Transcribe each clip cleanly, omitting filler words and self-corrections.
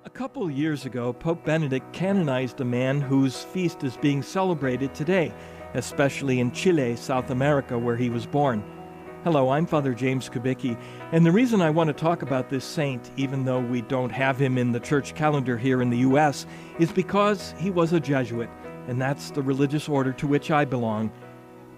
A couple years ago, Pope Benedict canonized a man whose feast is being celebrated today, especially in Chile, South America, where he was born. Hello, I'm Father James Kubicki, and the reason I want to talk about this saint, even though we don't have him in the church calendar here in the U.S., is because he was a Jesuit, and that's the religious order to which I belong.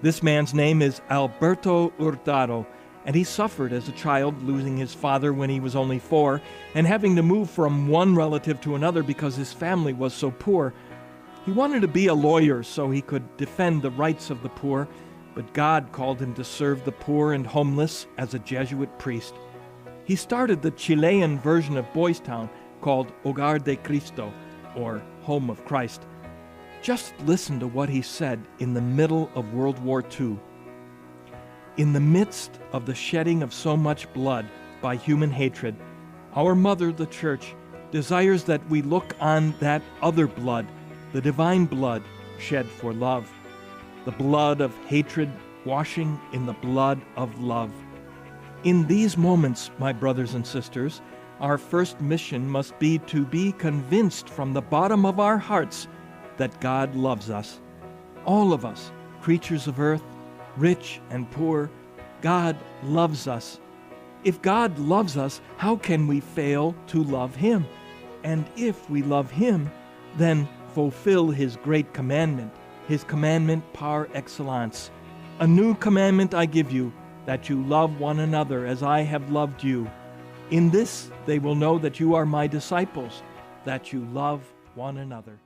This man's name is Alberto Hurtado, and he suffered as a child, losing his father when he was only 4 and having to move from one relative to another because his family was so poor. He wanted to be a lawyer so he could defend the rights of the poor, but God called him to serve the poor and homeless as a Jesuit priest. He started the Chilean version of Boys Town called Hogar de Cristo, or Home of Christ. Just listen to what he said in the middle of World War II. In the midst of the shedding of so much blood by human hatred, our mother, the Church, desires that we look on that other blood, the divine blood shed for love, the blood of hatred washing in the blood of love. In these moments, my brothers and sisters, our first mission must be to be convinced from the bottom of our hearts that God loves us. All of us, creatures of earth, rich and poor, God loves us. If God loves us, how can we fail to love Him? And if we love Him, then fulfill His great commandment, His commandment par excellence. A new commandment I give you, that you love one another as I have loved you. In this they will know that you are my disciples, that you love one another.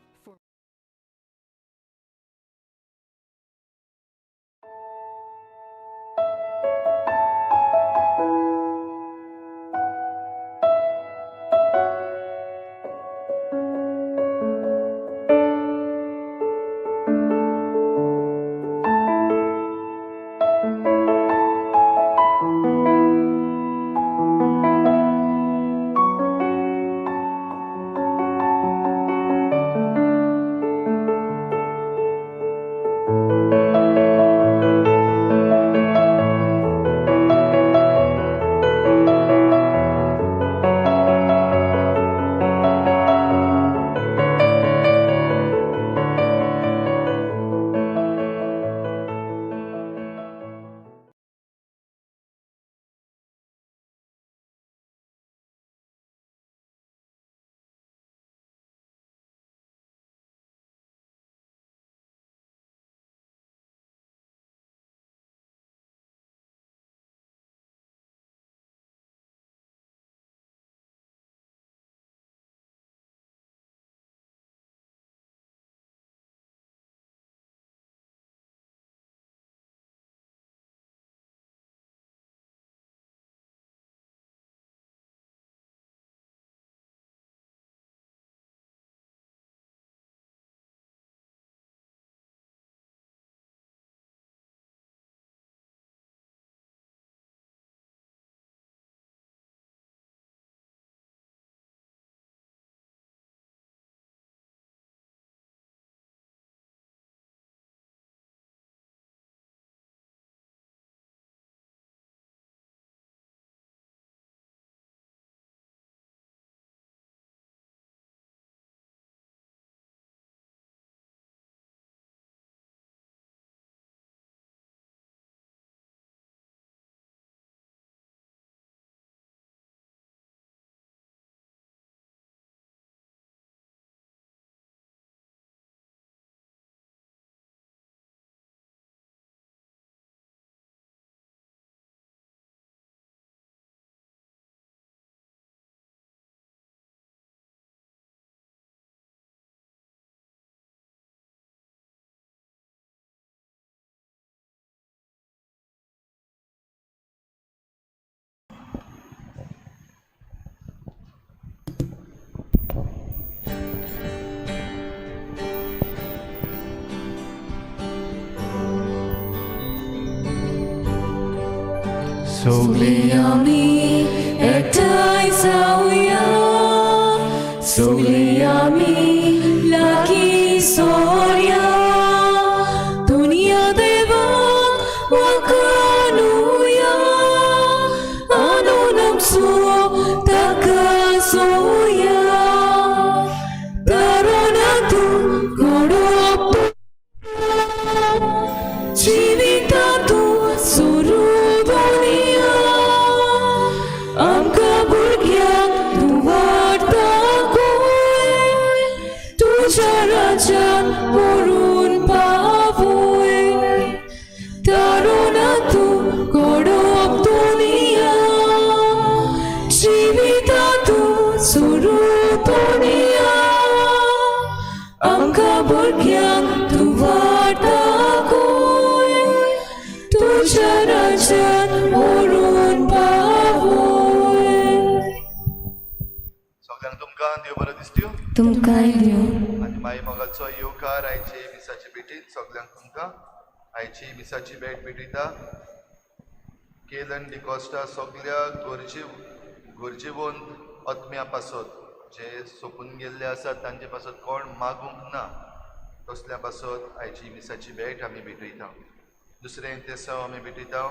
Sogliami etai sauya, sogliami laki soria, dunia devan wakanuya, anonam su takasoya. सुरू दुनिया आमकां भुरग्यांक तूं वाट दाखय तुज्या राज्यान व्हरून पावय. सगळ्यांक तुमकां देव बरो दिसत्यो. तुमकांय दिवं. आनी माई मोगाचो येवकार आयचे मिसाचे भेटीन सगल्यांक तुमकां. आयची मिसाची भेट भेटयता केलन डिकॉस्टा सगल्या गरजेवंत आत्म्या पासत, जे सोंपून गेल्ले आसात तांचे पासत कोण मागूंक ना तसल्या पासत आयची मिसाची भेट आमी भेटयता. दुसरें तेसांव आमी भेटयता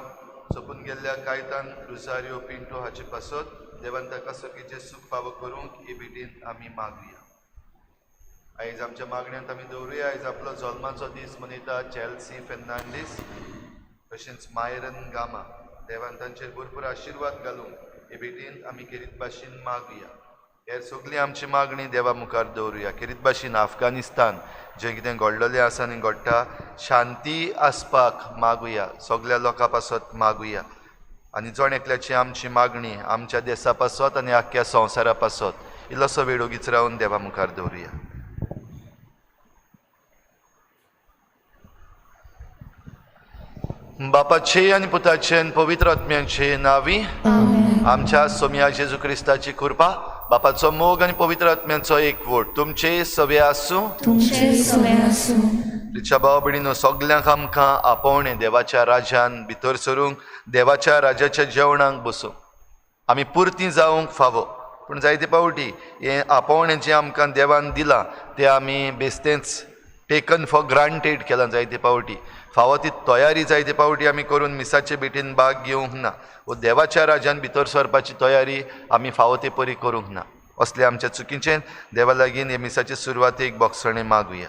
सोंपून गेल्ल्या कायतान रुजारियो पिंटो हाचे पासत. देवान ताका सगळीचें सूख फावो करूंक हे भेटीन आमी मागुया. आयज आमच्या मागण्यांत आमी दवरुया. आयज आपलो जल्माचो दीस मनयता चॅल्सी फेर्नांडीस तशेंच मायरन गामा. देवान तांचेर भरपूर आशिर्वाद घालूंक हे भेटीन आमी खेरीत भाशेन मागुया. हेर सगळी आमची मागणी देवा मुखार दवरुया. खेरीत भाशेन अफगाणिस्तान जें कितें घडलेलें आसा आनी घडटा शांती आसपाक मागुया. सगल्या लोकां पासत मागुया आनी जण एकल्याची आमची मागणी आमच्या देसा पासत आनी आख्ख्या संवसारा पासत इल्लोसो वेळ ओगीच रावन देवा मुखार दवरुया. बापाचे आनी पुताचे आनी पवित्र आत्म्याचे नावी आमच्या सोम्या जेजू क्रिस्ताची कृपा, बापाचो मोग आनी पवित्र आत्म्याचो एकवट तुमचे सवे आसूं. तुमचे सवे आसूं. तिच्या भाव भयणीनो, सगल्यांक आमकां आपोवणें देवाच्या राज्यान भितर सरूंक, देवाच्या राज्याच्या जेवणाक बसूंक आमी पुरती जावंक फावो. पूण जायते फावटी हें आपोवणें जें आमकां देवान दिलां तें आमी बेस्तेंच टेकन फॉर ग्रांटेड केलां. जायते फावटी फावो ती तयारी जायते फावटी आमी करून मिसाचे भेटीन भाग घेवंक ना वो देवाच्या राज्यान भितर सरपाची तयारी आमी फावो ते परी करूंक ना. असले आमच्या चुकीचें देवा लागीं हे मिसाचे सुरवातेक बोगसणें मागुया.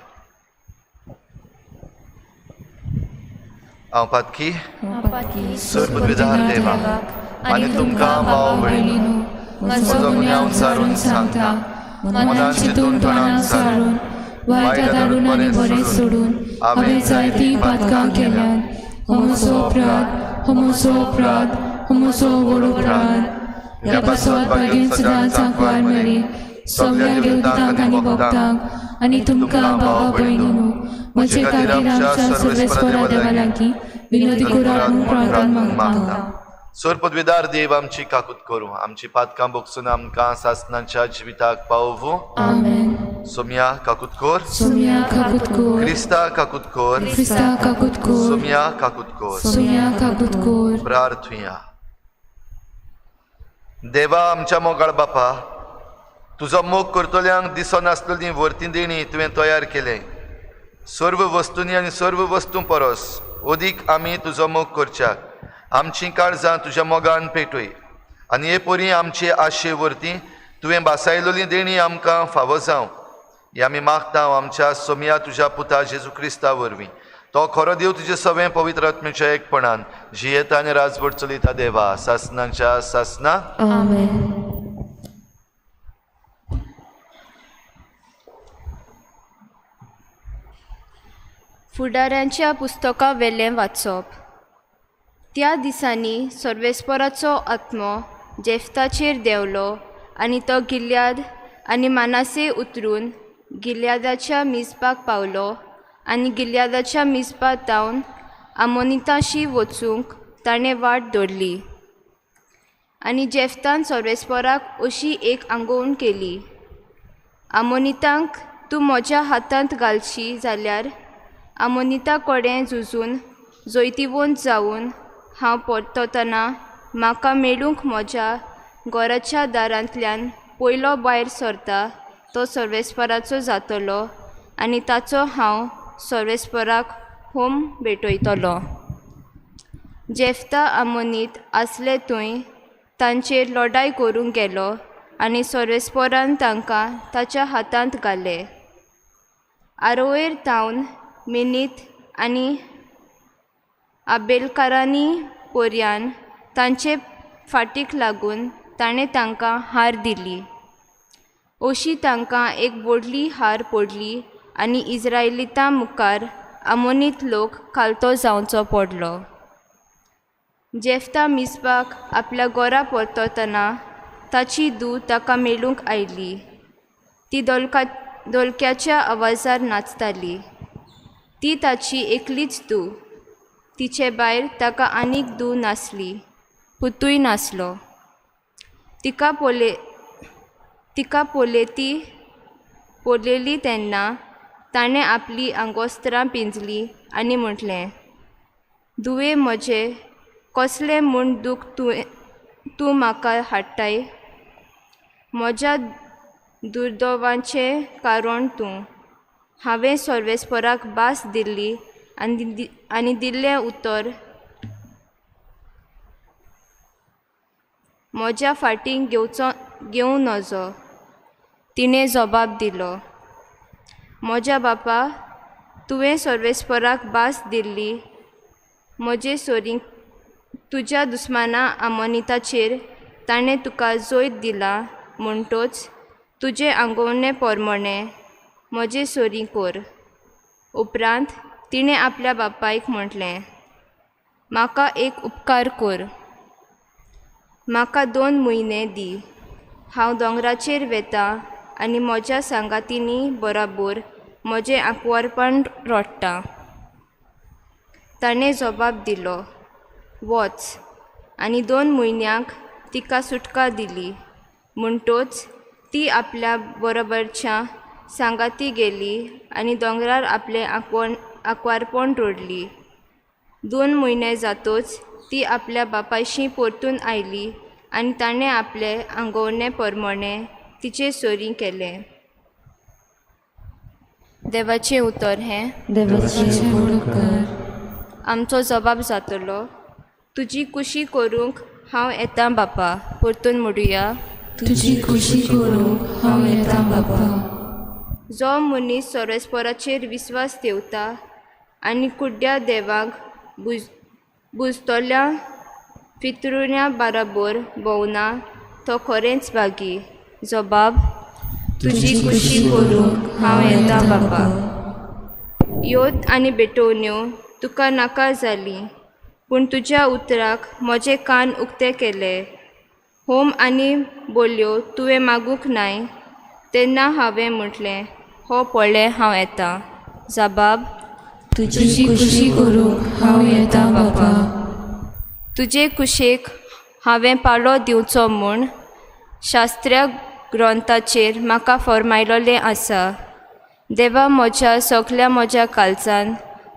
हांव पातकी सरपदवीदार देवाक आनी तुमकां भाव भयणीनो म्हजो गुन्यांव सारून सांगता. मनान चिंतून तोंडान सारून वायट धाडून आनी बरें सोडून हांवें जायतीं पातकां केल्यात. हो म्हजो अपराध, हो म्हजो अपराध, हो म्हजो व्हड अपराध. ह्या पासत बागेन सदांच सांकवार मेरी सगळ्या देवतांक आनी भक्तांक आनी तुमकां भावा भयणीनो म्हजे खातीर आमच्या सर्वेस्परा देवा लागीं विनोदी करात म्हूण प्रार्थना मागता. सोर पदवीदार देव आमची काकूत करूं, आमची पातकां बोगसून आमकां सासनाच्या जिविताक पावोवूं. आमेन. सोम्या काकूत कोर. सोम्या काकूत कोर. क्रिस्ता काकूत कोर. क्रिस्ता काकूत कोर. सोम्या काकूत कोर. सोम्या काकूत कोर. प्रार्थुया. देवा आमच्या मोगाळ बापा, तुजो मोग करतल्यांक दिसनासलेली वर्ती देणी तुवें तयार केलें. सर्व वस्तूंनी आनी सर्व वस्तूं परस अदीक आमी तुजो मोग करच्याक आमचीं काळजां तुज्या मोगान पेटय आनी हे परी आमचे आशे वरती तुवें बासायलेली देणी आमकां फावो जावं हें आमी मागता आमच्या सोमया तुज्या पुता जेजू क्रिस्ता वरवीं. तो खरो देव तुजे सवें पवित्र आत्म्याच्या एकपणान जियेता आनी राजवट चलयता देवा सासनाच्या सासना. आमेन. फुडाऱ्यांच्या पुस्तका वेलें वाचप. त्या दिसांनी सर्वेस्पराचो आत्मो जेफ्ताचेर देंवलो आनी तो गिल्याद आनी मानासे उतरून गिल्यादाच्या मिजपाक पावलो आनी गिल्यादाच्या मिजपा तावन आमोनिताशी वचूंक ताणें वाट धरली. आनी जेफ्तान सर्वेस्पराक अशी एक आंगोवण केली, आमोनितांक तूं म्हज्या हातांत घालशी जाल्यार आमोनिता कडेन झुजून जैतिवंत जावन हांव परततना म्हाका मेळूंक म्हज्या घराच्या दारांतल्यान पयलो भायर सरता तो सर्वेस्पराचो जातलो आनी ताचो हांव सर्वेस्पराक होम भेटयतलो. जेफ्ता आमोनीत आसले थंय तांचेर लढाय करूंक गेलो आनी सर्वेस्परान तांकां ताच्या हातांत घाले. आरोयर तावन मिनीत आनी आबेलकारांनी पोरयान तांचे फाटीक लागून ताणें तांकां हार दिली. अशी तांकां एक व्हडली हार पडली आनी इज्रायलितां मुखार आमोनीत लोक खालतो जावचो पडलो. जेफ्ता मिसपाक आपल्या घरा परततना ताची धूव ताका मेळूंक आयली. ती धोलक्याच्या आवाजार नाचताली. ती ताची एकलीच धूव. तिचे भायर ताका आनीक धूव नासली, पुतूय नासलो. तिका पळयली तेन्ना ताणें आपली आंगोस्त्रां पिंजली आनी म्हटलें, धुवे म्हजें कसलें म्हूण दूख तूं म्हाका हाडटाय? म्हज्या दुर्दैवाचें कारण तूं. हांवें सर्वेस्पराक भास दिल्ली आनी दिल्लें उतर म्हज्या फाटीं घेवं नजो. तिणें जबाब दिलो, म्हज्या बापा, तुवें सर्वेस्पराक भास दिल्ली म्हजे सरीं तुज्या दुस्माना आमोनिताचेर ताणें तुका जैत दिलां, म्हणटोच तुजें आंगवणे पोरमोणें म्हजे सरीं कर. उपरांत तिणें आपल्या बापायक म्हटलें, म्हाका एक उपकार कर, म्हाका 2 म्हयने दी. हांव दोंगराचेर वेता आनी म्हज्या सांगातींनी बराबर म्हजें आंकवारपण रडटा. ताणें जबाब दिलो, वच. आनी 2 म्हयन्यांक तिका सुटका दिली. म्हणटोच ती आपल्या बरोबरच्या सांगाती गेली आनी दोंगरार आपलें आंकवारपण रडली. 2 म्हयने जातोच ती आपल्या बापायशी परतून आयली आनी ताणें आपले आंगवणे परमणें तिचे सरीं केलें. देवाचें उतर हें. देवाचें उपकार. आमचो जबाब जातलो, तुजी कुशी करूंक हांव येतां बापा. परतून म्हणुया, तुजी खुशी करूंक हांव येतां बापा. जो मनीस सर्वेस्पराचेर विस्वास ठेवता आनी कुड्ड्या देवाक बुजतल्या फितुरण्या बराबर भोंवना तो खरेंच भागी. जबाब, तुजी खुशी करूंक हांव येतां बापा. योत आनी भेटवण्यो तुका नाका जाली, पूण तुज्या उतराक म्हजे कान उक्ते केले. होम आनी बोलयो तुवें मागूंक नाय, तेन्ना हांवें म्हटलें, हो पळय हांव येतां. जबाब, तुजी खुशी करूंक हांव येतां बापा. तुजे कुशेक हांवें पाळो दिवचो म्हूण शास्त्र्या ग्रंथाचेर म्हाका फर्मायलोलें आसा. देवा, म्हज्या सगल्या म्हज्या काळजान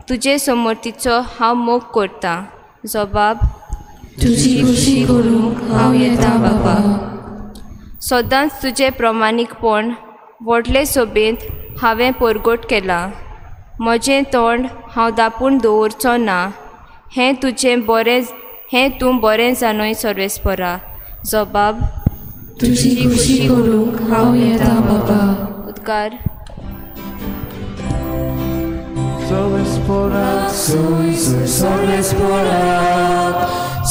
तुजे समर्थीचो हांव मोग करतां. जबाब, तुजी खुशी करूंक हांव येतां बापा. सदांच तुजें प्रमाणीकपण व्हडले सोबेंत हांवें परगट केलां. म्हजें तोंड हांव दापून दवरचो ना. हें तूं बरें जाणय सर्वेस्परा. जबाब, तुजी खुशी करूंक हांव येतां बापा. उद्गार. Sorvesporak, sui, sui, sorvesporak,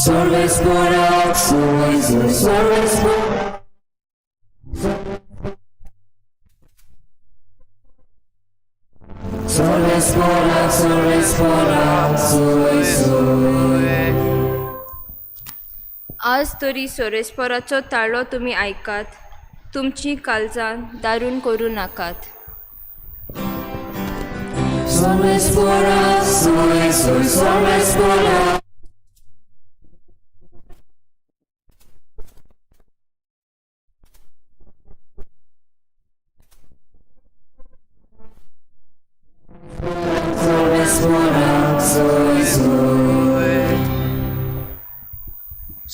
sorvesporak, sui, sui, sorvesporak. Sorvesporak, sorvesporak, sui, sui. आज तरी सोरेस्पराचो ताळो तुमी आयकात, तुमची काळजां दारून करूं नाकात. Sorvesporak, sui, sui, sorvesporak. Sorvesporak, sui, sui.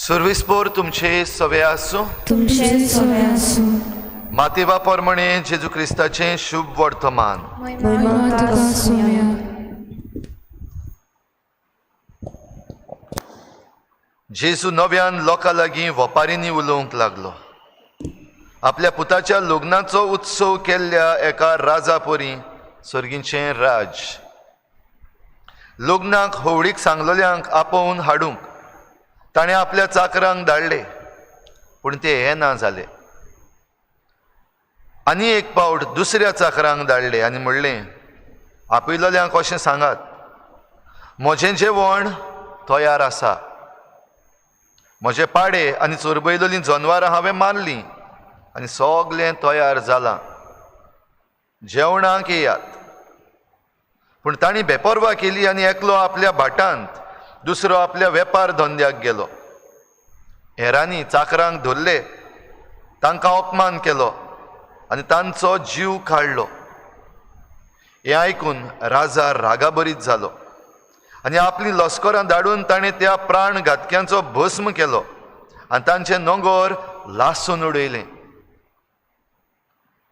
सर्वेस्पोर तुमचे सवे आसूं. तुमचे सवे आसूं. मातेवा परमणे जेजू क्रिस्ताचें शुभ वर्तमान. महिमा तुका सोम्या. जेजू नव्यान लोकां लागीं वपारींनी उलोवंक लागलो. आपल्या पुताच्या लग्नाचो उत्सव केल्ल्या एका राजा परी सर्गीचें राज लग्नाक होवळीक सांगलोल्यांक आपोवन हाडूंक ताणें आपल्या चाकरांक धाडले, पूण ते येना जाले. आनी एक पावट दुसऱ्या चाकरांक धाडले आनी म्हणलें, आपयलोल्यांक अशें सांगात, म्हजें जेवण तयार आसा, म्हजे पाडे आनी चोरबयलोलीं जनवरां हांवें मारलीं आनी सगलें तयार जालां, जेवणाक येयात. पूण तांणी बेपर्वा केली आनी एकलो आपल्या भाटांत, दुसरो आपल्या वेपार धंद्याक गेलो. हेरांनी चाकरांक धरले, तांकां अपमान केलो आनी तांचो जीव काडलो. हें आयकून राजा रागाभरीत जालो आनी आपलीं लश्करां धाडून ताणें त्या प्राण घातक्यांचो भस्म केलो आनी तांचें नोंगर लासून उडयलें.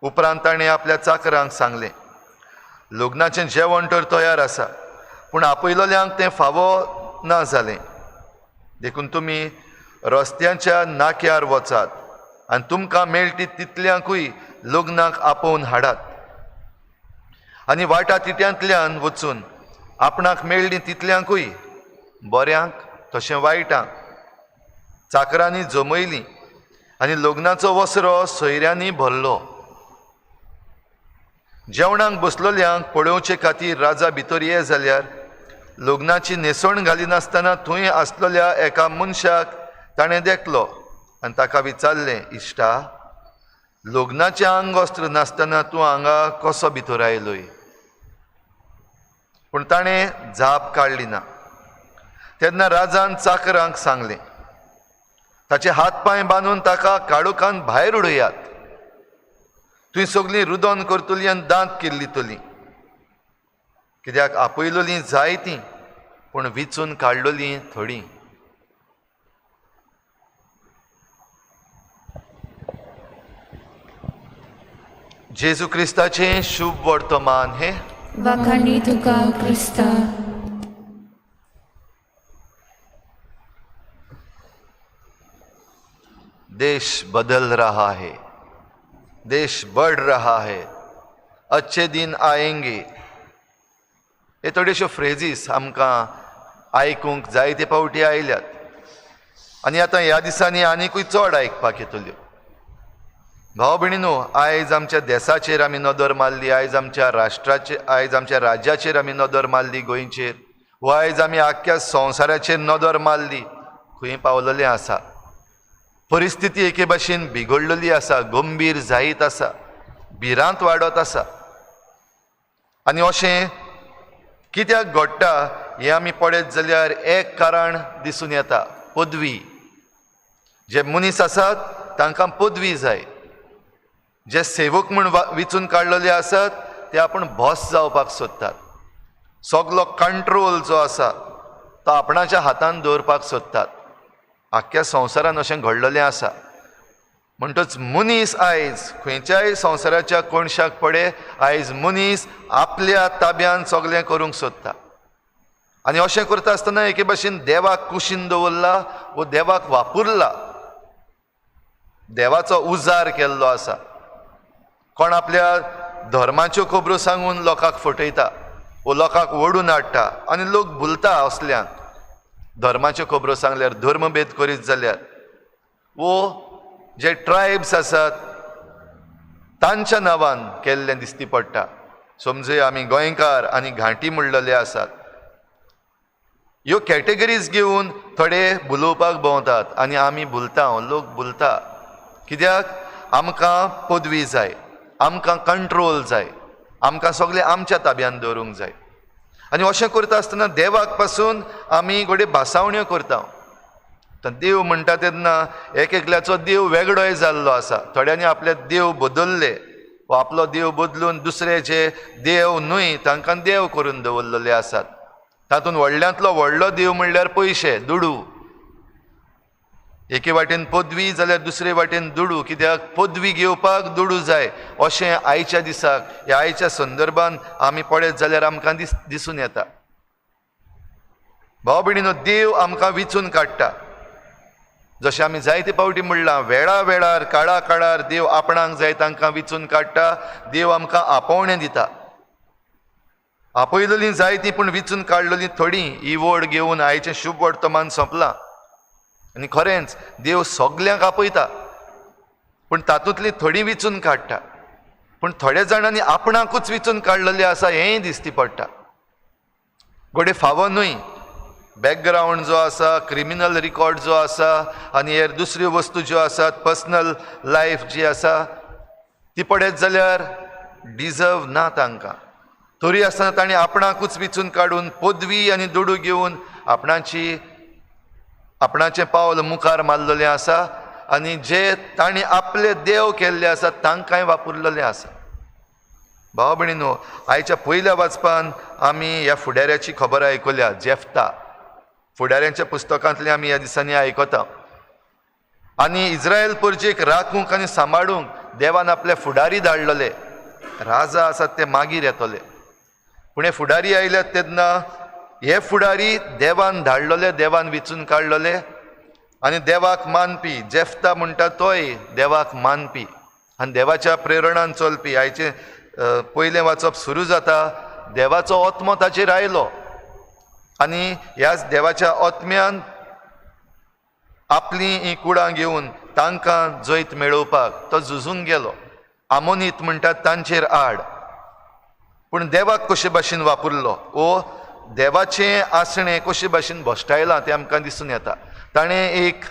उपरांत ताणें आपल्या चाकरांक सांगलें, लग्नाचें जेवण तर तयार आसा, पूण आपयलोल्यांक तें फावो ना जालें. देखून तुमी रस्त्यांच्या नाक्यार वचात आनी तुमकां मेळटी तितल्यांकूय लग्नाक आपोवन हाडात. आनी वाटा तिट्यांतल्यान वचून आपणाक मेळ्ळीं तितल्यांकूय, बऱ्यांक तशें वायटांक, चाकरांनी जमयलीं आनी लग्नाचो वसरो सोयऱ्यांनी भरलो. जेवणाक बसलोल्यांक पळोवचे खातीर राजा भितर ये जाल्यार लग्नाची न्हेसवण घालिनासतना थंय आसलेल्या एका मनशाक ताणें देखलो आनी ताका विचारलें, इश्टा, लग्नाचें आंगवस्त्र नासतना तूं हांगा कसो भितर आयलोय? पूण ताणें जाप काडली ना. तेन्ना राजान चाकरांक सांगलें, ताचे हात पांय बांदून ताका काळोखान भायर उडयात. तुवें सगळीं रुदन करतली आनी दांत किल्लितली. कित्याक आपयलोलीं जायतीं, पूण विचून काडलोलीं थोडीं. जेजू क्रिस्ताचें शुभ वर्तमान हें. वाखाणी तुका क्रिस्ता. देश बदल रहा है, देश बढ़ रहा है, अच्छे दिन आएंगे. हे थोड्योश्यो फ्रेजीस आमकां आयकूंक जायते फावटी आयल्यात आनी आतां ह्या दिसांनी आनीकूय चड आयकपाक येतल्यो. भाव भयणीनो, आयज आमच्या देसाचेर आमी नदर मारली, आयज आमच्या राष्ट्राचेर, आयज आमच्या राज्याचेर आमी नदर मारली, गोंयचेर, वो आयज आमी आख्ख्या संवसाराचेर नदर मारली, खंय पावलेलें आसा. परिस्थिती एके भाशेन बिगडलेली आसा, गंभीर जायत आसा, भिरांत वाडत आसा. आनी अशें कित्याक घडटा हें आमी पळयत जाल्यार एक कारण दिसून येता, पदवी. जे मनीस आसात तांकां पदवी जाय. जे सेवक म्हूण विचून काडलेले आसात ते आपूण बॉस जावपाक सोदतात. सगलो कंट्रोल जो आसा तो आपणाच्या हातान दवरपाक सोदतात. आख्ख्या संवसारान अशें घडलेलें आसा. म्हणटच मनीस आयज खंयच्याय संवसाराच्या कोणशाक पडे, आयज मनीस आपल्या ताब्यान सगलें करूंक सोदता. आनी अशें करता आसतना एके भाशेन देवाक कुशीन दवरला वो देवाक वापुरला, देवाचो उजार केल्लो आसा. कोण आपल्या धर्माच्यो खबरो सांगून लोकांक फटयता वो लोकांक ओडून हाडटा आनी लोक भुलता असल्यांक. धर्माच्यो खबरो सांगल्यार, धर्मभेद करीत जाल्यार, वो जे ट्रायब्स आसात तांच्या नांवान केल्लें दिसती पडटा. समजूया आमी गोंयकार आनी घांटी म्हणलेले आसात, ह्यो कॅटेगरीज घेवन थोडे भुलोवपाक भोंवतात आनी आमी भुलता, लोक भुलता. कित्याक आमकां पदवी जाय, आमकां कंट्रोल जाय, आमकां सगळें आमच्या ताब्यान दवरूंक जाय. आनी अशें करता आसतना देवाक पासून आमी घडये भासावण्यो करता. देव म्हणटा तेन्ना एक एकल्याचो देव वेगळोय जाल्लो आसा. थोड्यांनी आपले देव बदल्ले वा आपलो देव बदलून दुसरे जे देव न्हय तांकां देव करून दवरलेले आसात. तातूंत व्हडल्यांतलो व्हडलो देव म्हणल्यार पयशे, दुडू. एके वाटेन पदवी जाल्यार दुसरे वाटेन दुडू. कित्याक पदवी घेवपाक दुडू जाय अशें आयच्या दिसाक ह्या आयच्या संदर्भान आमी पळयत जाल्यार आमकां दिसून येता. भाव भयणीनो, देव आमकां विचून काडटा. जशें आमी जायते फावटी म्हणलां, वेळा वेळार काळा काळार देव आपणाक जाय तांकां विचून काडटा. देव आमकां आपोवणें दिता. आपयलेलीं जायतीं पूण विचून काडलेलीं थोडीं. ही वड घेवन आयचें शुभ वर्तमान सोंपलां. आनी खरेंच देव सगल्यांक आपयता पूण तातूंतलीं थोडीं विचून काडटा. पूण थोड्या जाणांनी आपणाकूच विचून काडलेलें आसा हेंय दिसती पडटा. घडये फावो न्हय, बॅकग्रावंड जो आसा, क्रिमिनल रिकॉर्ड जो आसा आनी हेर दुसऱ्यो वस्तू ज्यो आसात, पर्सनल लायफ जी आसा ती पळयत जाल्यार डिजर्व ना तांकां. तरी आसतना तांणी आपणाकूच विचून काडून पदवी आनी दुडू घेवन आपणाचें पावल मुखार मारलेलें आसा आनी जे तांणी आपले देव केल्ले आसा तांकांय वापरलेलें आसा. भाव भयणीनो, आयच्या पयल्या वाचपान आमी ह्या फुडाऱ्याची खबर आयकल्या, जेफ्ता. फुडाऱ्यांच्या पुस्तकांतलें आमी ह्या दिसांनी आयकता. आनी इस्रायल परजेक राखूंक आनी सांबाळूंक देवान आपले फुडारी धाडलेले. राजा आसात ते मागीर येतले, पूण हे फुडारी आयल्यात तेन्ना हे फुडारी देवान धाडलेले, देवान विचून काडलेले आनी देवाक मानपी. जेफ्ता म्हणटा तोय देवाक मानपी आनी देवाच्या प्रेरणान चलपी. आयचें पयलें वाचप सुरू जाता, देवाचो आत्मो ताचेर आयलो आनी ह्याच देवाच्या आत्म्यान आपलीं हीं कुडां घेवन तांकां जैत मेळोवपाक तो झुजूंक गेलो. आमोनीत म्हणटात तांचेर आड, पूण देवाक कशे भाशेन वापरलो ओ देवाचें आसणें कशे भाशेन भश्टायलां तें आमकां दिसून येता. ताणें एक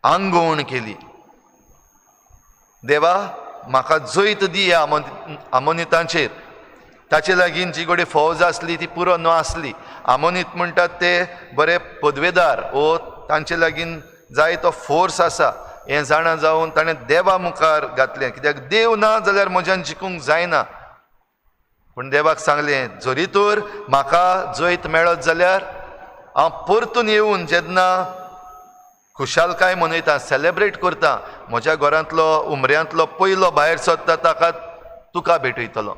आंगवण केली, देवा म्हाका जैत दी ह्या आमोनितांचेर. ताचे लागीं जी कडेन फौज आसली ती पुरो न आसली. आमोनीत म्हणटात ते बरे पदवेदार ओ तांचे लागीं जाय तो फोर्स आसा हें जाणा जावन ताणें देवा मुखार घातलें, कित्याक देव ना जाल्यार म्हज्यान जिखूंक जायना. पूण देवाक सांगलें, जरी तर म्हाका जैत मेळत जाल्यार हांव परतून येवन जेन्ना खुशालकाय मनयता, सेलेब्रेट करता, म्हज्या घरांतलो उमऱ्यांतलो पयलो भायर सरता ताका तुका भेटयतलो,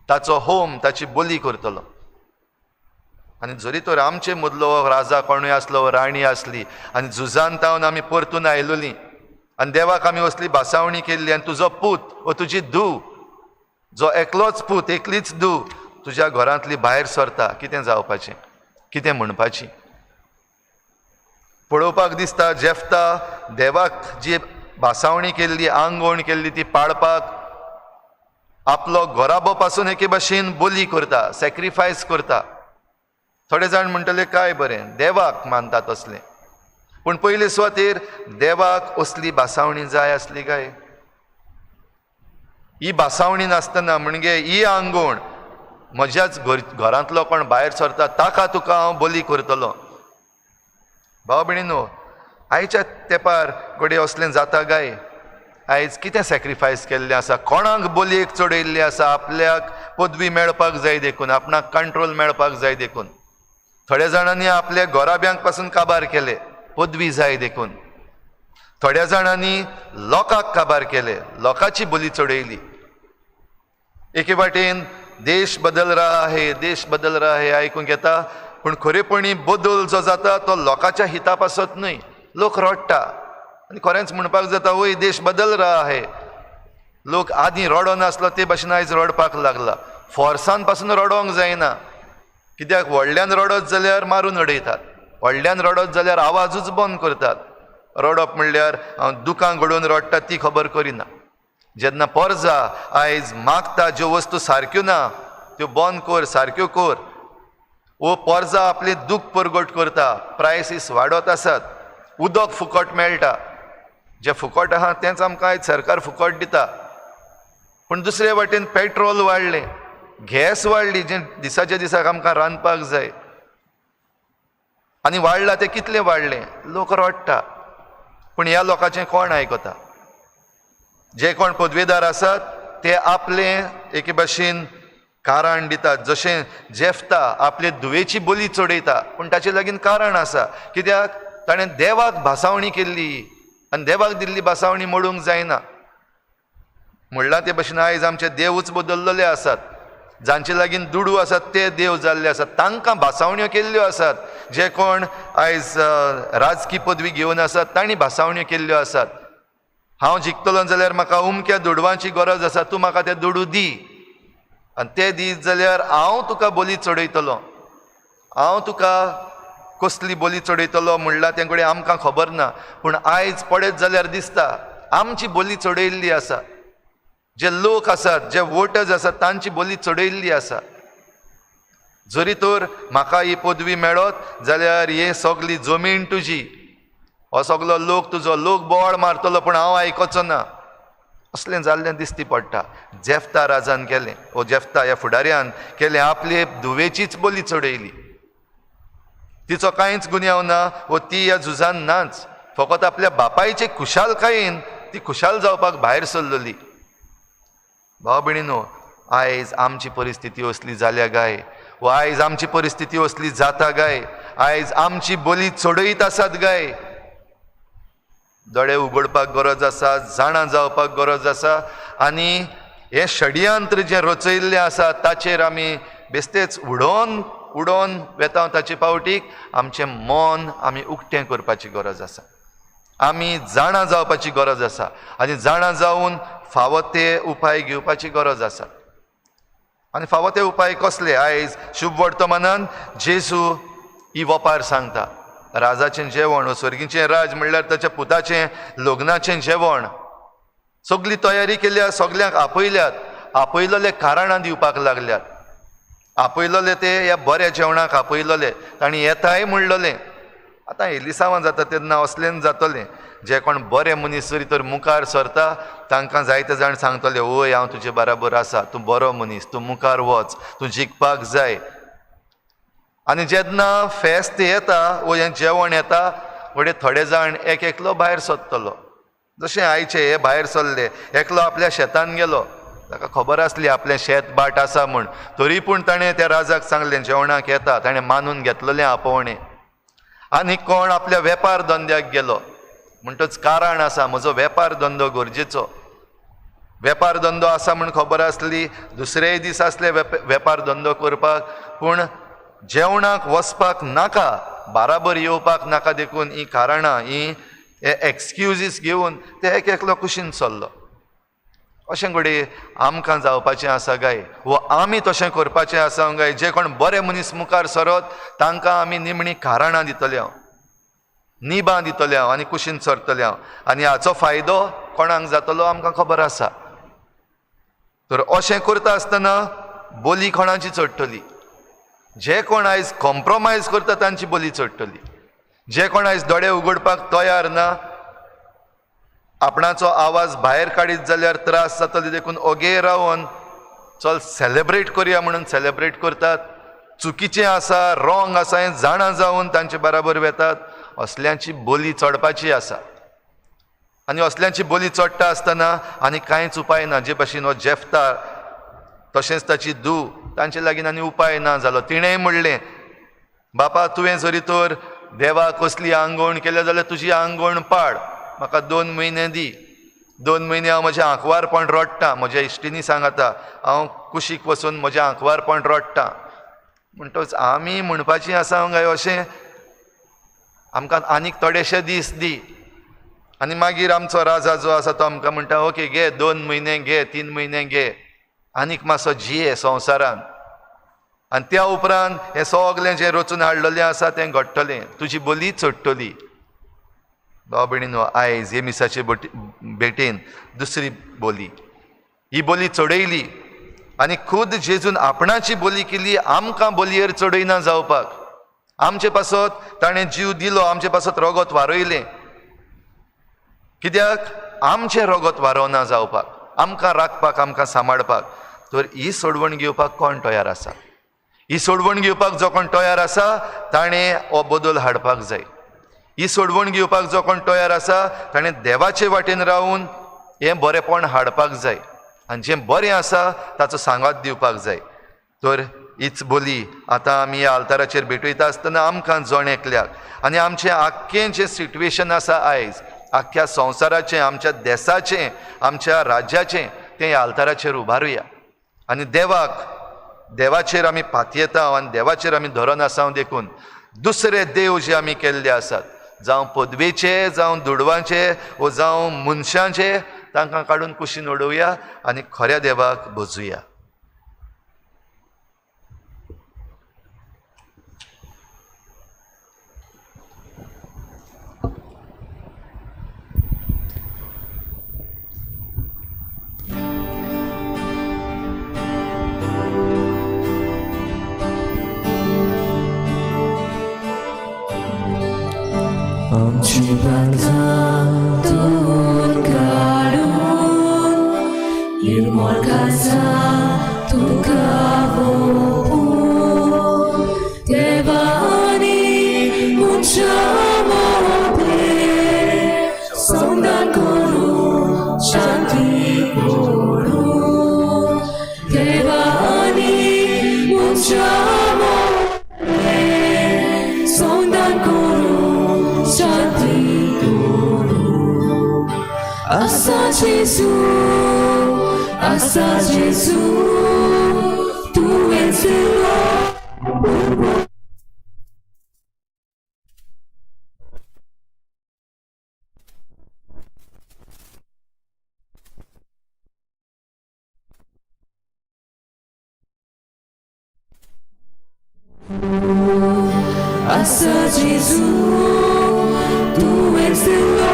ताचो होम ताची बोली करतलो. आनी जरी तर आमचे मदलो राजा कोणूय आसलो, राणी आसली आनी झुजान तावन आमी परतून आयलोली आनी देवाक आमी असली भासावणी केल्ली आनी तुजो पूत वो तुजी धूव, जो एकलोच पूत एकलीच धूव तुज्या घरांतली भायर सरता, कितें जावपाचें, कितें म्हणपाची? पळोवपाक दिसता जेफ्ता देवाक जी भासावणी केल्ली, आंगवण केल्ली ती पाळपाक आपलो घराबो पासून एके भाशेन बोली करता, सॅक्रिफायस करता. थोडे जाण म्हणटले काय बरें देवाक मानता तसलें, पूण पयले सुवातेर देवाक असली भासावणी जाय आसली काय? ही भासावणी नासतना म्हणजे ही आंगवण म्हज्याच घरांतलो कोण भायर सरता ताका तुका हांव बोली करतलो. भाव भयणीनो, आयच्या तेंपार घडये असलें जाता काय? आयज कितें सॅक्रिफायस केल्लें आसा, कोणाक बोलयेक चडयल्लें आसा, आपल्याक पदवी मेळपाक जाय देखून, आपणाक कंट्रोल मेळपाक जाय देखून. थोड्या जाणांनी आपल्या घराब्यांक पासून काबार केले पदवी जाय देखून, थोड्या जाणांनी लोकांक काबार केले, लोकांची बोली चडयली. एके वाटेन देश बदल रहा है, देश बदल रहा है आयकूंक येता, पूण खरेपणी बदल जो जाता तो लोकांच्या हिता पासत न्हय. लोक रडटा आनी खरेंच म्हणपाक जाता वय देश बदल रहा है. लोक आदीं रडो नासलो ते भाशेन आयज रडपाक लागला. फोर्सान पासून रडोंक जायना, कित्याक व्हडल्यान रडत जाल्यार मारून उडयतात, व्हडल्यान रडत जाल्यार आवाजूच बंद करतात. रडप म्हणल्यार हांव दुकां घडोवन रडटा ती खबर करिना. जेन्ना पोरजा आयज मागता ज्यो वस्तू सारक्यो ना त्यो बंद कर, सारक्यो कर, वो पोरजा आपली दूख परगट करता. प्रायसीस वाडत आसात, उदक फुकट मेळटा, जें फुकट आहा तेंच आमकां आयज सरकार फुकट दिता. पूण दुसरे वाटेन पेट्रोल वाडलें, गॅस वाडली, जें दिसाच्या दिसाक आमकां रांदपाक जाय आनी वाडलां तें कितलें वाडलें, लोक रडटा. पूण ह्या लोकांचें कोण आयकता? जे कोण पदवेदार आसात ते आपलें एके भाशेन कारण दितात. जशें जेफ्ता आपले धुवेची बोली चडयता, पूण ताचे लागीं कारण आसा, कित्याक ताणें देवाक भासावणी केल्ली आनी देवाक दिल्ली भासावणी मोडूंक जायना. म्हणलां ते भाशेन आयज आमचे देवूच बदल्लेले आसात. जांचे लागीं दुडू आसात ते देव जाल्ले आसात, तांकां भासावण्यो केल्ल्यो आसात. जे कोण आयज राजकी पदवी घेवन आसात तांणी भासावण्यो केल्ल्यो आसात. हांव जिखतलो जाल्यार म्हाका उमक्या दुडवांची गरज आसा, तूं म्हाका ते दुडू दी आनी ते दीत जाल्यार हांव तुका बोली चडयतलो. हांव तुका कसली बोली चडयतलो म्हणलां तें कडेन आमकां खबर ना, पूण आयज पळयत जाल्यार दिसता आमची बोली चडयल्ली आसा. जे लोक आसात, जे वोटर्स आसात तांची बोली चडयल्ली आसा. जरी तर म्हाका ही पदवी मेळत जाल्यार हे सगली जमीन तुजी, हो सगलो लोक तुजो, लोक बोवाळ मारतलो पूण हांव आयकोचो ना, असलें जाल्लें दिसती पडटा. जेफ्ता राजान केलें, ओ जेफ्ता ह्या फुडाऱ्यान केलें, आपले धुवेचीच बोली चडयली. तिचो कांयच गुन्यांव ना वो ती ह्या झुजान नाच, फकत आपल्या बापायचे खुशालकायेन ती खुशाल जावपाक भायर सरलेली. भाव भयणीनो, आयज आमची परिस्थिती असली जाल्या गाय, वो आयज आमची परिस्थिती असली जाता गाय, आयज आमची बोली चडयत आसात गाय. दोळे उगडपाक गरज आसा, जाणा जावपाक गरज आसा आनी हें षडयंत्र जें रचयल्लें आसा ताचेर आमी बेस्तेच उडोवन उडोवन वेता. ताचे पावटीक आमचें मन आमी उक्तें करपाची गरज आसा, आमी जाणा जावपाची गरज आसा आनी जाणा जावन फावो ते उपाय घेवपाची गरज आसा. आनी फावो ते उपाय कसले? आयज शुभ वर्तमानान जेजू ही वपार सांगता. राजाचें जेवण वो स्वर्गीचें राज म्हणल्यार ताच्या पुताचें लग्नाचें जेवण. सगली तयारी केल्या, सगल्यांक आपयल्यात, आपयलोले कारणां दिवपाक लागल्यात. आपयलोले ते ह्या बऱ्या जेवणाक आपयलोले, तांणी येताय म्हणलोलें. आतां एलिसांवां जाता तेन्ना असलें जातलें, जे कोण बरे मनीस जरी तर मुखार सरता तांकां जायते जाण सांगतले, ओय हांव तुजे बराबर आसा, तूं बरो मनीस, तूं मुखार वच, तूं जिखपाक जाय. आनी जेन्ना फेस्त येता वो हें जेवण येता, फुडें थोडे जाण एक एकलो भायर सरतलो. जशें आयचे हे भायर सरले, एकलो आपल्या शेतान गेलो, ताका खबर आसली आपलें शेत भाट आसा म्हूण, तरी पूण ताणें त्या राजाक सांगलें जेवणाक येता, ताणें मानून घेतलेलें आपोवणें. आनी कोण आपल्या वेपार धंद्याक गेलो, म्हणटच कारण आसा म्हजो वेपार धंदो गरजेचो, वेपार धंदो आसा म्हूण खबर आसली, दुसरेय दीस आसले वेपार धंदो करपाक, पूण जेवणाक वचपाक नाका, बाराबर येवपाक नाका, देखून ही कारणां ही एक्सक्युजीस घेवन ते एक एकलो कुशीन सरलो. अशें घडये आमकां जावपाचें आसा गाय, वो आमी तशें करपाचें आसा गाय. जे कोण बरे मनीस मुखार सरत तांकां आमी निमणी कारणां दितले हांव, निबां दितले हांव आनी कुशीन सरतले हांव. आनी हाचो फायदो कोणाक जातलो आमकां खबर आसा. तर अशें करता आसतना बोली कोणाची चडटली? जे कोण आयज कॉम्प्रोमायज करता तांची बोली चडटली. जे कोण आयज दोळे उगडपाक तयार ना, आपणाचो आवाज भायर काडीत जाल्यार त्रास जातले, देखून ओगे रावन चल सेलेब्रेट करुया म्हणून सेलेब्रेट करतात. चुकीचें आसा, रॉंग आसा हें जाणा जावन तांचे बराबर वेतात. असल्यांची बोली चडपाची आसा. आनी असल्यांची बोली चडटा आसतना आनी कांयच उपाय ना. जे भाशेन हो जेफ्ता तशेंच ताची धूव तांचे लागीं आनी उपाय ना जालो. तिणेंय म्हणलें, बापा तुवें जरी तर देवाक कसली आंगवण केल्या जाल्यार तुजी आंगवण पाड, म्हाका 2 म्हयने दी, 2 म्हयने हांव म्हजें आंकवारपण रडटा, म्हज्या इश्टिनी सांगता हांव कुशीक वचून म्हजें आंकवारपण रडटा. म्हणटच आमी म्हणपाचीं आसा काय अशें आमकां आनीक थोडेशे दीस दी. आनी मागीर आमचो राजा जो आसा तो आमकां म्हणटा, ओके घे 2 म्हयने घे, 3 म्हयने घे, आनीक मातसो जिये संवसारान, आनी त्या उपरांत हें सगलें जें रचून हाडलेलें आसा तें घडटलें, तुजी बोली चडटली. भाव भयणीनो, आयज हे मिसाचे भेटेन दुसरी बोली, ही बोली चडयली आनी खुद जेजून आपणाची बोली केली, आमकां बोलयेर चडयना जावपाक. आमचे पासत ताणें जीव दिलो, आमचे पासत रगत वारयलें, कित्याक? आमचें रगत वारोवना जावपाक, आमकां राखपाक, आमकां सांबाळपाक. तर ही सोडवण घेवपाक कोण तयार आसा? ही सोडवण घेवपाक जो कोण तयार आसा ताणें हो बदल हाडपाक जाय. ही सोडवण घेवपाक जो कोण तयार आसा ताणें देवाचे वाटेन रावून हें बरेपण हाडपाक जाय आनी जें बरें आसा ताचो सांगात दिवपाक जाय. तर हीच बोली आतां आमी ह्या आल्ताराचेर भेटयता आसतना आमकां जण एकल्याक आनी आमचें आख्खें जें सिट्युएशन आसा आयज आख्ख्या संवसाराचें, आमच्या देसाचें, आमच्या राज्याचें, तें ह्या आल्ताराचेर उबारुया आनी देवाक, देवाचेर आमी पातयेता आनी देवाचेर आमी धरून आसा. देखून दुसरे देव जे आमी केल्ले आसात, जावं पदवेचे, जावं दुडवांचे वो जावं मनशांचे, तांकां काडून कुशीन उडोवया आनी खऱ्या देवाक भोजुया. आमची पातकां धुवन काडून निर्मळ काळजां तुमकां ओंपून देवा आनी मनशां मदें समाधान करूं शांती करूं देवा आनी मनशां मदें समाधान करूं शांती करूं आसा जेजू आसा जेजू तुवें दिलो आसा जेजू तुवें दिलो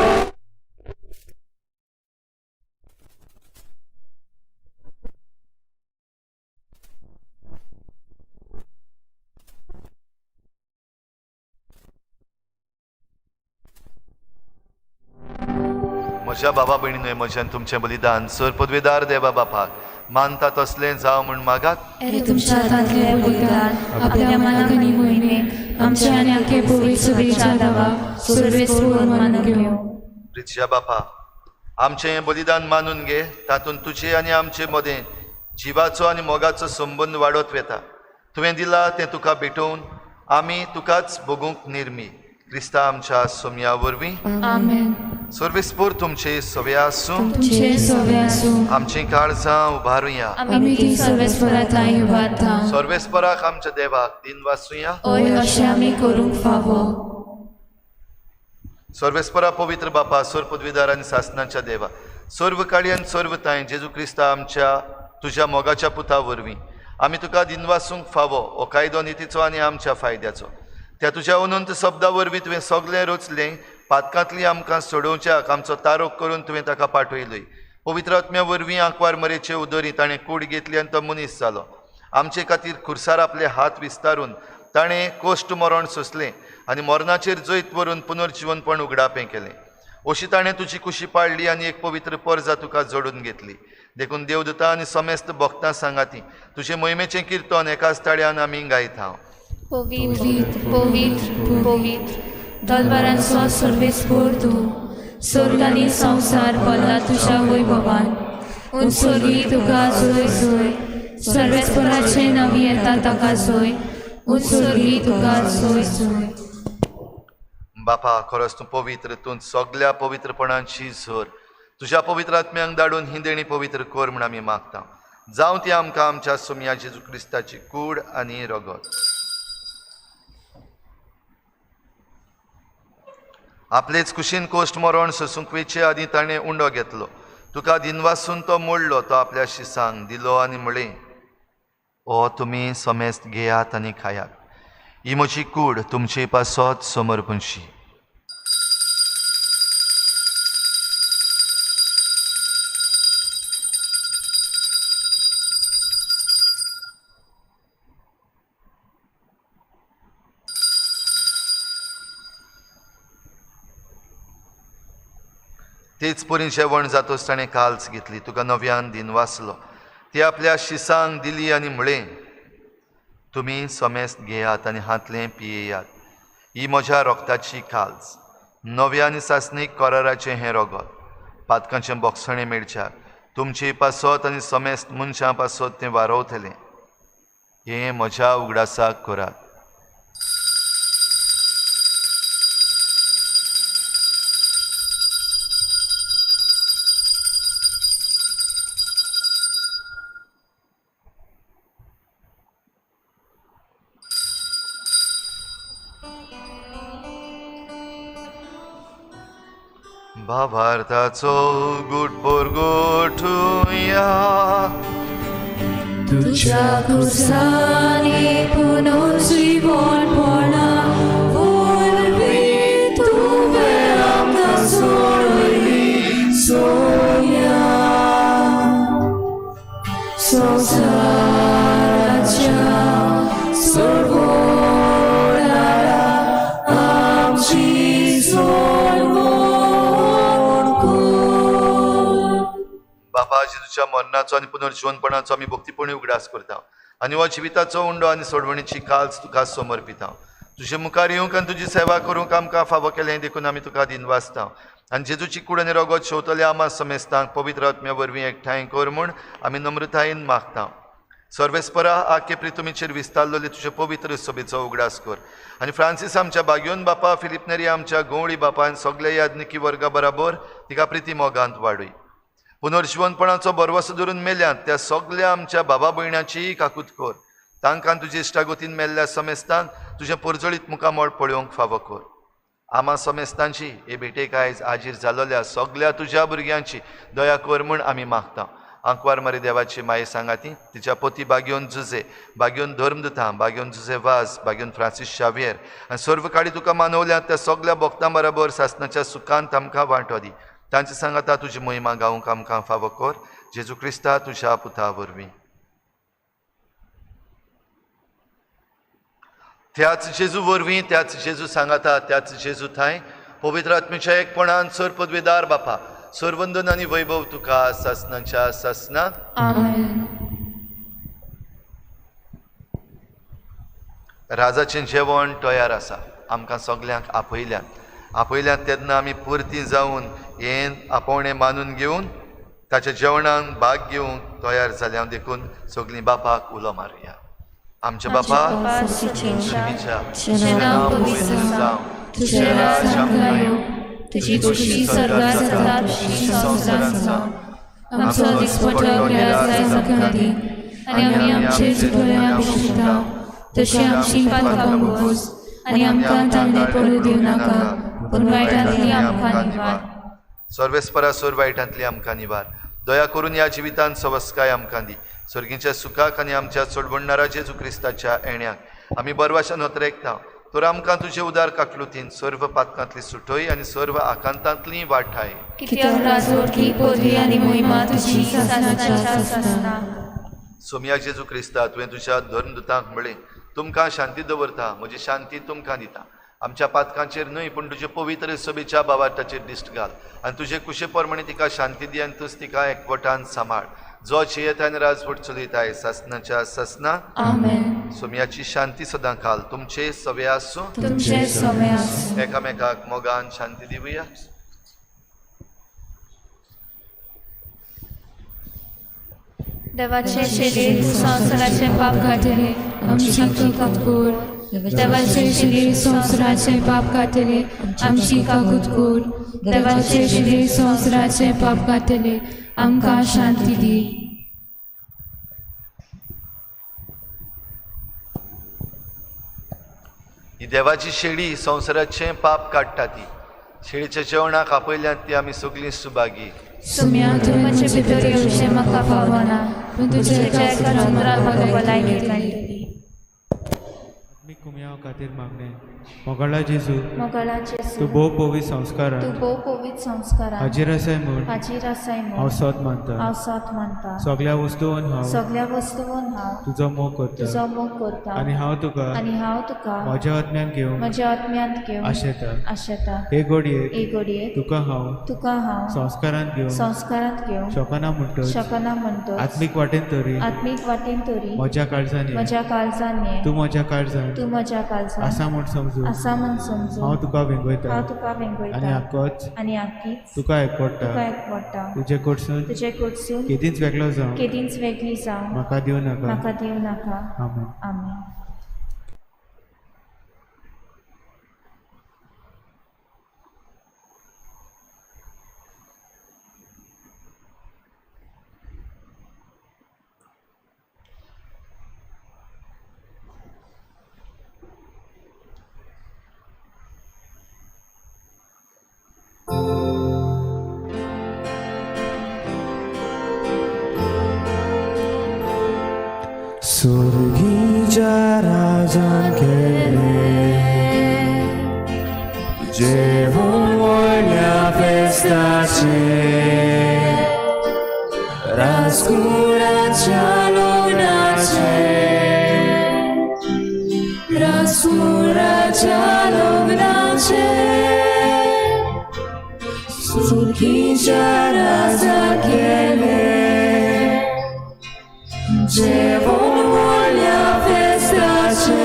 म्हज्या बाबा भयणीनूय म्हज्यान तुमचें बलिदान सर पदवेदार देवा बापाक मानता तसलें जावं म्हूण मागात. हे तुमच्या हातांतलें बलिदान आपल्या मनाक आनी मोहिमेक आमच्या आनी आखे पवित्र सभेच्या देवाक सर्वेस्पर मानून घेवं. प्रितच्या बापा, आमचें हें बलिदान मानून घे, तातूंत तुजे आनी आमचे मदें जिवाचो आनी मोगाचो संबंद वाडत वता. तुवें दिला तें तुका भेटोवन आमी तुकाच भोगूंक निर्मी क्रिस्ता आमच्या सोमया वरवीं. आमेन. सर्वेस्पर तुमचे सवे आसूं. तुमचे सवे आसूं. आमचीं काळजां उबारुया. आमी ती सर्वेस्परा थांय उबारता. सर्वेस्पराक आमच्या देवाक दिन वासुया. हय, अशें आमी करूंक फावो. सर्वेस्परा पवित्र बापा, सर्व पदवीदार आनी सासनाच्या देवा, सर्व काळी आनी सर्व तांय जेजू क्रिस्ता आमच्या तुज्या मोगाच्या पुता वरवीं आमी तुका दिनवासूंक फावो. हो कायदो नितीचो आनी आमच्या फायद्याचो. त्या तुज्या अनंत शब्दा वरवीं तुवें सगळें रचलें. पातकांतली आमकां सोडोवच्याक आमचो तारोक करून तुवें ताका पाठयलोय. पवित्र आत्म्या वरवीं आंकवार मरेचे उदरी ताणें कूड घेतली आनी तो मनीस जालो. आमचे खातीर खुर्सार आपले हात विस्तारून ताणें कोश्ट मरण सोंसलें आनी मरणाचेर जैत व्हरून पुनर्जिवनपण उगडापें केलें. अशी ताणें तुजी कुशी पाडली आनी एक पवित्र परजा तुका जोडून घेतली. देखून देवदूता आनी समेस्त भक्तां सांगाती तुजे मोहिमेचें किर्तन एकाच ताळ्यान आमी गायता. पवित्र पवित्र पवित्र दलबारांचो सर्वेस्पर तूं, स्वर्ग आनी संवसार भरला तुज्या वैभवान. उंचोली तुका जोय जोय, सर्वेस्पराचें नांव येता ताका जोय, उंचोली तुका जोय जोय. बापा, खरोच तूं पवित्र, तूं सगल्या पवित्रपणाची झर. तुज्या पवित्र आत्म्यांक धाडून ही देणी पवित्र कर म्हूण आमी मागता. जावं ती आमकां आमच्या सोमया जेजू क्रिस्ताची कूड आनी रगत. आपलेच कुशीन कोश्ट मरण सोसूंक वेचे आदीं ताणें उंडो घेतलो. तुका दिनवासून तो मोडलो. तो आपल्या शिसांक दिलो आनी म्हळें, ओ तुमी समेस्त घेयात आनी खायात, ही म्हजी कूड तुमचे पासत समर्पणशी. तेच परी जेवण जातोच ताणें काल्स घेतली, तुका नव्यान दिनवासलो, ती आपल्या शिसांक दिली आनी म्हळें, तुमी समेस्त घेयात आनी हांतलें पियेयात, ही म्हज्या रोगताची काल्स, नव्या आनी सासणीक कराराचें हें रगत, पातकांचें बोगसणें मेळच्याक तुमचे पासत आनी समेस्त मनशां पासत तें वारवतलें. हें म्हज्या उगडासाक करात. भावार्थाचो गुट पोरगोठुया. तुज्या खुर्सांनी पुनर्जीवनपणा वरवीं तुवें आमकां सोडयली सोया. संवसाराच्या सोडवणारा आमची सोडवण. बापा, जेजूच्या मरणाचो आनी पुनर्जिवनपणाचो आमी भक्तीपणी उगडास करता आनी हो जिविताचो उंडो आनी सोडवणीची काल्स तुका समर्पिता. तुजे मुखार येवंक आनी तुजी सेवा करूंक आमकां फावो केलें देखून आमी तुका दिनवासता आनी जेजूची कूड आनी रगत शेवतल्या आमा समेस्तांक पवित्र आत्म्या वरवीं एकठांय कर म्हूण आमी नम्रतायेन मागता. सर्वेस्परा आखे प्रितुमीचेर विस्तारलेले तुजे पवित्र सभेचो उगडास कर आनी फ्रांसीस आमच्या बागयोन बापा, फिलीप नेरी आमच्या गवळी बापान सगल्या याज्ञिकी वर्गा बराबर तिका प्रिती मोगांत वाडय. पुनर्जिवनपणाचो भरवसो धरून मेल्यात त्या सगल्या आमच्या बाबा भयणाचीय काकूत कर. तांकां तुजे इश्टागतीन मेल्ल्या समेस्तांक तुजें परजळीत मुखामळ पळोवंक फावो कर. आमा समेस्तांची हे भेटेक आयज आजीर जालोल्या सगल्या तुज्या भुरग्यांची दया कर म्हूण आमी मागता. आंकवार मारी देवाची माये सांगाती तिच्या पती बागयोन जुजे, बागयोन धर्मदुता, बागयोन जुजे वाज, बागयोन फ्रांसीस शावियर आनी सर्व काळी तुका मानवल्या त्या सगल्या भक्तां बराबर सासनाच्या सुखांत आमकां वांटो दी. तांचे सांगाता तुजी महिमा गावंक आमकां फावो कर. जेजू क्रिस्ता तुज्या पुता वरवीं. त्याच जेजू वरवीं, त्याच जेजू सांगाता, त्याच जेजू थांय पवित्र आत्म्याच्या एकपणान सर पदवेदार बापा, सर्वंदन आनी वैभव तुका सासनाच्या सासना. आमेन. राजाचें जेवण तयार आसा, आमकां सगल्यांक आपयल्यात. आपयल्यात तेन्ना आमी पुरती जावन हें आपोवणें मानून घेवन ताच्या जेवणाक भाग घेवंक तयार जाल्या देखून सगलीं बापाक उलो मारुया. आमच्या बापा तुजें नांव पवित्र जावं, तुजें राज आमकां येवं, तुजी खोशी स्वर्गार जाता तशी संवसारांत जावं. आमचो दिसपट्टो ग्रास आयज आमकां दी आनी आमी आमचे चुकल्यांक शिकता तशी आमची पातकां बोगोस आनी आमकां तांगें पडूं दिवं नाका, पूण वायटांतली आमकां निवार. सर्वेस्परा सोर वायटांतली आमकां निवार. दया करून ह्या जिवितांत सवस्काय आमकां दी. सर्गीच्या सुखाक आनी आमच्या चोडबणणारा जेजू क्रिस्ताच्या येण्याक आमी बरवाशान नोतरेकता. तर आमकां तुजे उदार काकलुतीन सर्व पातकांतली सुटय आनी सर्व आकांतांतली वाठाय. कित्याक राजवटकी पदवी आनी महिमा तुजी सासणाच्या सासणा. सोमया जेजू क्रिस्ता, तुवें तुज्या धर्मदुतांक म्हळें, तुमकां शांती दवरता, म्हजी शांती तुमकां दिता. आमच्या पातकांचेर न्हय पूण तुजे पवित्र सभेच्या बावाटाचेर दिश्ट घाल आनी तुजे कुशे प्रमाणे तिका शांती दी आनी तूच तिका एकवटान सांबाळ. जो जियेता आनी राजवट चलयताय सासनाच्या सासना. आमेन. सोमयाची शांती सदां काल तुमचे सवे आसूं, तुमचे सवे आसूं. एकामेकाक मोगान शांती दिवया. देवाचे शरीर संवसाराचे पाप काडटले, आमची काकूत कर. देवाचे शरीर संवसाराचे पाप काडटले, आमची काकूत कर. देवाचे शरीर संवसाराचे पाप काडटले, आमकां शांती दी. ही देवाची शेळी संवसाराचें पाप काडटा. ती शेळीच्या जेवणाक आपयल्यात ती आमी सगळीं सुभागी. सुम्या, तूं म्हजे भितर येवचें म्हाका फावना, पूण तुज्या एका उतरान म्हाका भलायकी मेळटली. आत्मीक कुमयाव खातीर मागणें. मोगाळा जेजू, मोगाळा जेजू, तूं भोव पवित्र संस्कारान, तूं भोव पवित्र संस्कारान हाजीर आसाय म्हूण, हाजीर आसाय म्हूण हांव सोद मानता. हांव सोद मानता. सगल्या वस्तून हांव, सगल्या वस्तून हांव तुजो मोग करता, तुजो मोग करता आनी हांव तुका, आनी हांव तुका म्हज्या आत्म्यान घेवंक, म्हज्या आत्म्यांत घेवंक आशेता. आशेता. हे घडयेक, हे घडयेक तुका हांव, तुका हांव संस्कारांत घेवंक, संस्कारांत घेवंक शकना म्हणटच, शकना म्हणटच, आत्मीक वाटेन तरी, आत्मीक वाटेन तरी म्हज्या काळजान ये, म्हज्या काळजान ये, तूं म्हज्या काळजान, तूं म्हज्या काळजान आसा म्हूण समजून, आसा म्हूण समजून, हांव तुका वेंगयता, हांव तुका वेंगयता आनी आकोच, आनी आकीच तुका एकवटा, तुका एकवटा. तुजे कडसून, तुजे कडसून केदींच वेगळो जावं, केदींच वेगळी जावं म्हाका दिवं नाका, म्हाका दिवं नाका. आमेन. आमेन. सुर्गीच्या राजान केलें जेवण व्हडल्या फेस्ताचें, राजकुळाच्या लग्नाचें, राजकुळाच्या लग्नाचें, सुर्गीच्या राजान केलें. जेवण व्हडल्या फेस्ताचें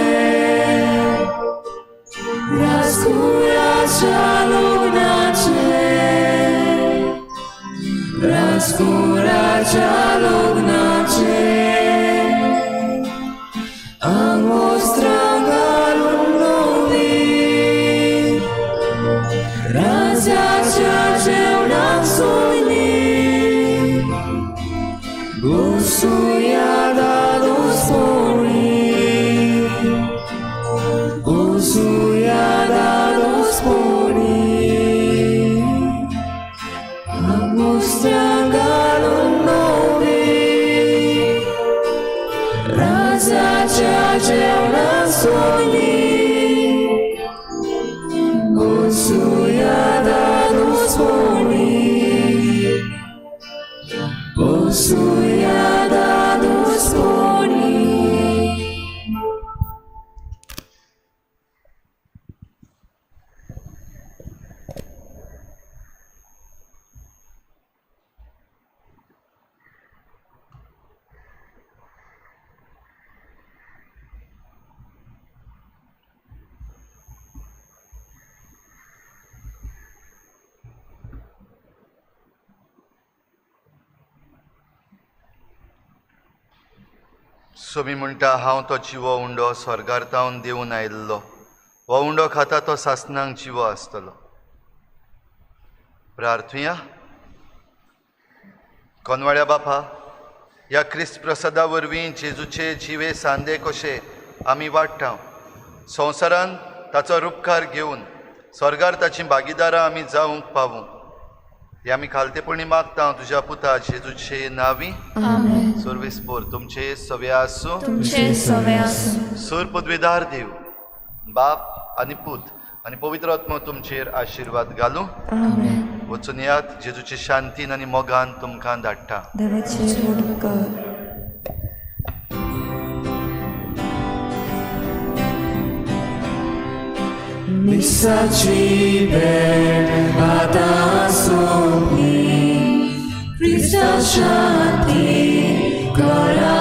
राजकुराच्या लग्नाचें राजकुराच्या लग्नाचें आंगवस्त्रां घालून नवीं राजाच्या जेवणाक सोयली बसुया दादोसपणी बसुया दादोसपणी आंगवस्त्रां घालून नवीं राजाच्या जेवणाक सोयली बसुया दादोसपणी बसुया दादोसपणी. सोमी म्हणटा, हांव तो जिवो उंडो स्वर्गार तावन देवून आयिल्लो. हो उंडो खाता तो सासनांक जिवो आसतलो. प्रार्थुया. कोनवाड्या बापा, ह्या क्रिस्त प्रसादा वरवीं जेजूचे जिवे सांदे कशे आमी वाडटा, संवसारान ताचो रुपकार घेवन स्वर्गार ताची भागीदारां आमी जावंक पावूं, हे आमी खालतेपणी मागता तुज्या पुता जेजूचे नांवी. आमेन. सर्वेस्पोर तुमचे सवे आसूं. तुमचे सवे आसूं. सूर पदवीदार देव बाप आनी पूत आनी पवित्र आत्मो तुमचेर आशिर्वाद घालूं. आमेन. वचून यात, जेजूचे शांतीन आनी मोगान तुमकां धाडटा. देवाचेर उपकार. मिसाची भेट आतां सोंपली, क्रिस्ता शांती घरा.